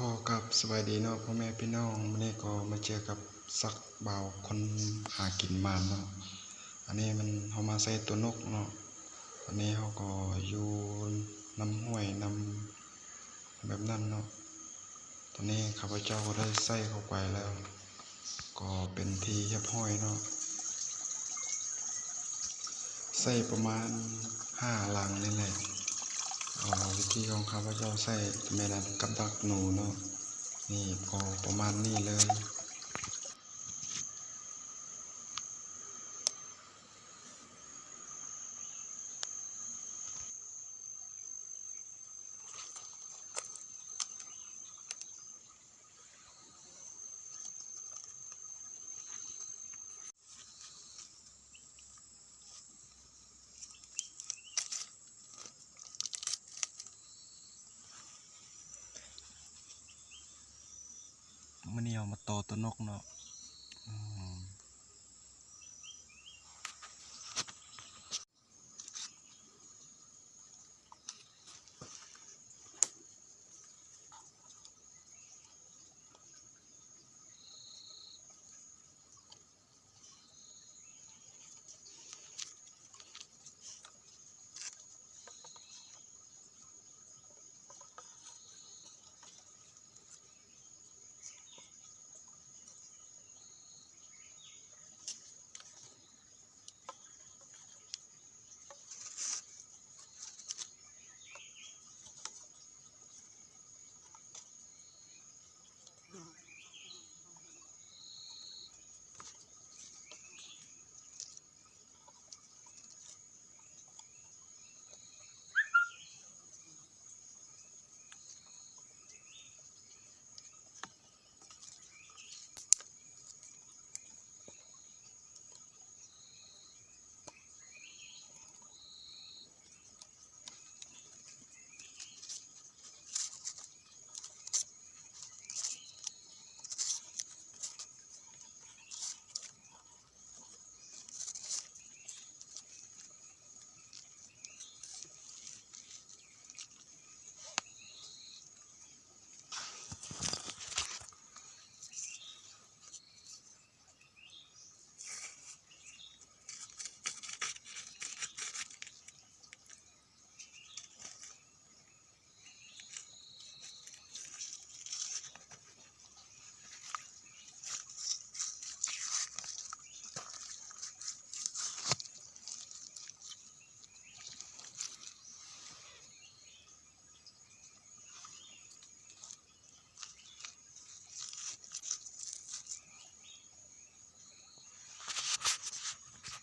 ຂໍກັບສະບາຍດີເນາະ ພໍ່ແມ່ພີ່ນ້ອງ, ມື້ນີ້ກໍມາເຈີກັບສັກບ່າວຄົນຫາກິນໝານເນາະ. ອັນນີ້ມັນ ເຮົາມາໃສ່ຕົວນົກເນາະ, ອັນນີ້ເຮົາກໍຢູ່ນຳຫ້ວຍ ນຳ ແບບນັ້ນເນາະ. ຕອນນີ້ຂ້າພະເຈົ້າກໍໄດ້ໃສ່ເຂົ້າໄປແລ້ວ ກໍເປັນທີ່ຮຽບຮ້ອຍເນາະ, ໃສ່ປະມານຫ້າລັງນີ້ແຫຼະ. ເອີ ວິທີຂອງຂ້າພະເຈົ້າໃສ່ແມ່ນກັບດັກໜູເນາະ, ນີ້ກໍປະມານນີ້ເລີຍ. ມື້ນີ້ເຮົາມາຕໍ່ຕົວນົກເນາະ.